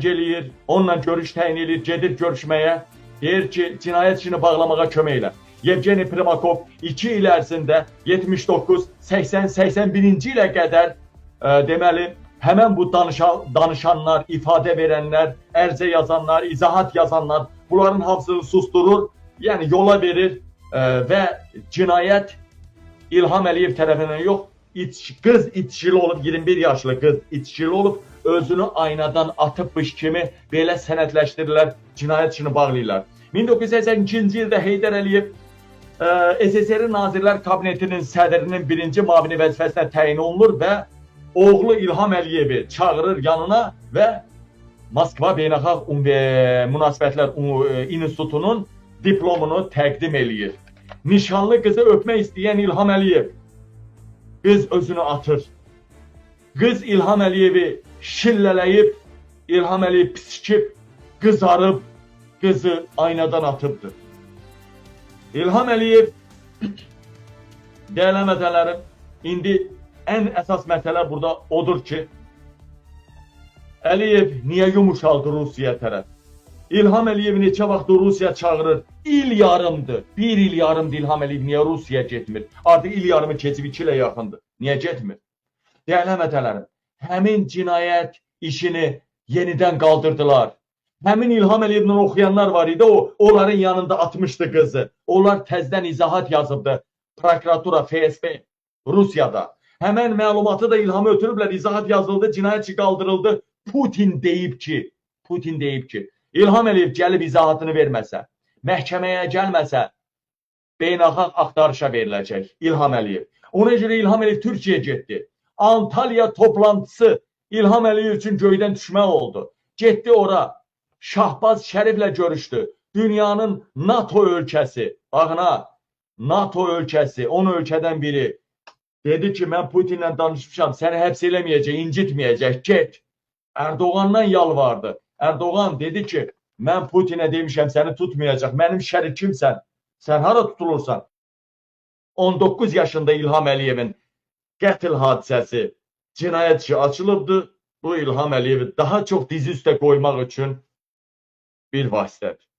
Zəng eləyir, onunla görüş təyin eləyir, gedir görüşməyə. Deyir ki, cinayət işini bağlamağa kömək elə. Yevgeni Primakov 2 il ərzində 79, 80, 81-ci ilə qədər deməli həmən bu danışanlar, ifadə verənlər, ərizə yazanlar, izahat yazanlar bunların hamısını susturur, yəni yola verir və cinayət İlham Əliyev tərəfindən yox, qız içkili olub, 21 yaşlı qız içkili olub, özünü aynadan atıbmış kimi belə sənədləşdirirlər, cinayət işini bağlayırlar. 1982-ci ildə Heydər Əliyev SSR Nazirlər Kabinetinin sədrinin birinci mavini vəzifəsinə təyin olunur və oğlu İlham Əliyevi çağırır yanına və Moskva Beynəlxalq Münasibətlər İnstitutunun diplomunu təqdim eləyir. Nişanlı qızı öpmək istəyən İlham Əliyev, qız özünü atır. Qız İlham Əliyevi şillələyib, İlham Əliyev pisikib, qızarıb, qızı aynadan atıbdır. İlham Əliyev, dəyərli həmvətənlərim, indi ən əsas məsələ burada odur ki, Əliyev niyə yumuşaldı Rusiyaya tərəf? İlham Əliyev neçə vaxt Rusiya çağırır? İl yarımdır. Bir il yarımdır İlham Əliyev niyə Rusiyaya getmir? Artıq il yarımı keçib 2 ilə yaxındır. Niyə getmir? Dəyərli həmvətənlərim, həmin cinayət işini yenidən qaldırdılar. Həmin İlham Əliyevlə oxuyanlar var idi, o onların yanında atmışdı qızı. Onlar təzdən izahat yazıbdı. Prokuratura, FSB Rusiyada. Həmən məlumatı da İlhamı ötürüblər, izahat yazıldı, cinayət işi qaldırıldı. Putin deyib ki, Putin deyib ki, İlham Əliyev gəlib izahatını verməsə, məhkəməyə gəlməsə, beynəlxalq axtarışa veriləcək İlham Əliyev. Ona görə İlham Əliyev Türkiyəyə getdi. Antalya toplantısı İlham Əliyev üçün göydən düşmə oldu. Getdi ora, Şahbaz Şəriflə görüşdü. Dünyanın NATO ölkəsi, baxın ha, NATO ölkəsi, 10 ölkədən biri. Dedi ki, mən Putinlə danışmışam, səni həbs eləməyəcək, incitməyəcək, get. Erdoğandan yalvardı. Erdoğan dedi ki, mən Putinə demişəm, səni tutmayacaq, mənim şərikimsən, sən hara tutulursan? 19 yaşında İlham Əliyevin qətl hadisəsi, cinayət işi açılıbdır. Bu İlham Əliyevi daha çox dizi üstə qoymaq üçün bir vasitədir.